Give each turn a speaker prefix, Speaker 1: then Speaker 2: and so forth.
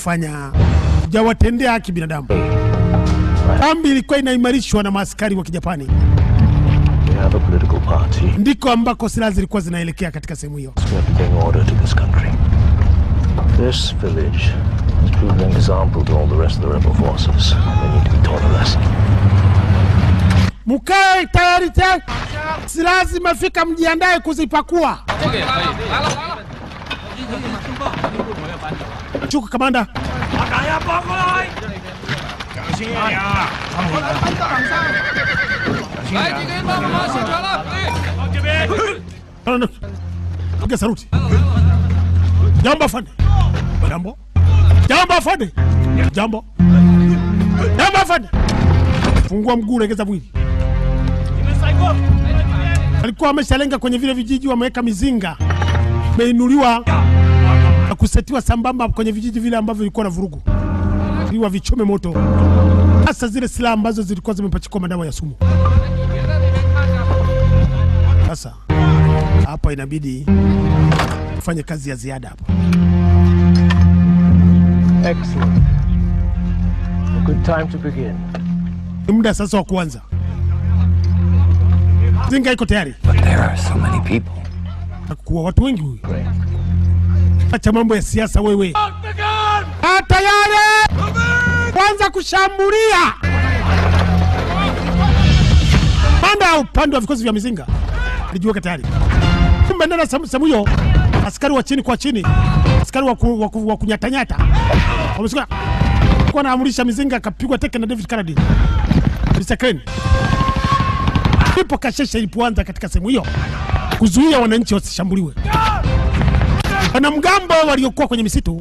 Speaker 1: Fanya hujawatendea haki binadamu. Kambi ilikuwa inaimarishwa na maaskari wa Kijapani.
Speaker 2: We have a political party.
Speaker 1: Ndiko ambako silaha zilikuwa zinaelekea katika sehemu hiyo.
Speaker 2: We have to bring order to this country. This village has proved an example to all the rest of the rebel forces. They need to be taught a lesson.
Speaker 1: Mkae tayari tayari. Silaha zimefika, mjiandae kuzipakua. Chuka kamanda. Piga saruti. Jambo afande. Jambo. Jambo afande. Jambo. Jambo afande. Fungua mguu, legeza mwili. Alikuwa ameshalenga kwenye vile vijiji, wameweka mizinga. Imeinuliwa na kusetiwa sambamba kwenye vijiji vile ambavyo vilikuwa na vurugu. Ili vichome moto. Hasa zile silaha ambazo zilikuwa zimepachikwa madawa ya sumu. Sasa hapa inabidi kufanya kazi ya ziada hapa.
Speaker 2: Excellent. A good time to begin.
Speaker 1: Ni muda sasa wa kuanza. Zinga iko tayari.
Speaker 3: But there are so many people.
Speaker 1: Kwa watu wengi huyu. Acha mambo ya siasa wewe. Tayari! Kwanza kushambulia. Panda upande wa vikosi vya mizinga. Alijiweka tayari. Kumbe ndani sehemu hiyo askari wa chini kwa chini, askari wa kunyatanyata. Wamesika kwa anaamrisha mizinga, akapigwa teke na David Carradine. Mr. Crane. Ndipo kashesha ilipoanza katika sehemu hiyo kuzuia wananchi wasishambuliwe. Wanamgambo waliokuwa kwenye misitu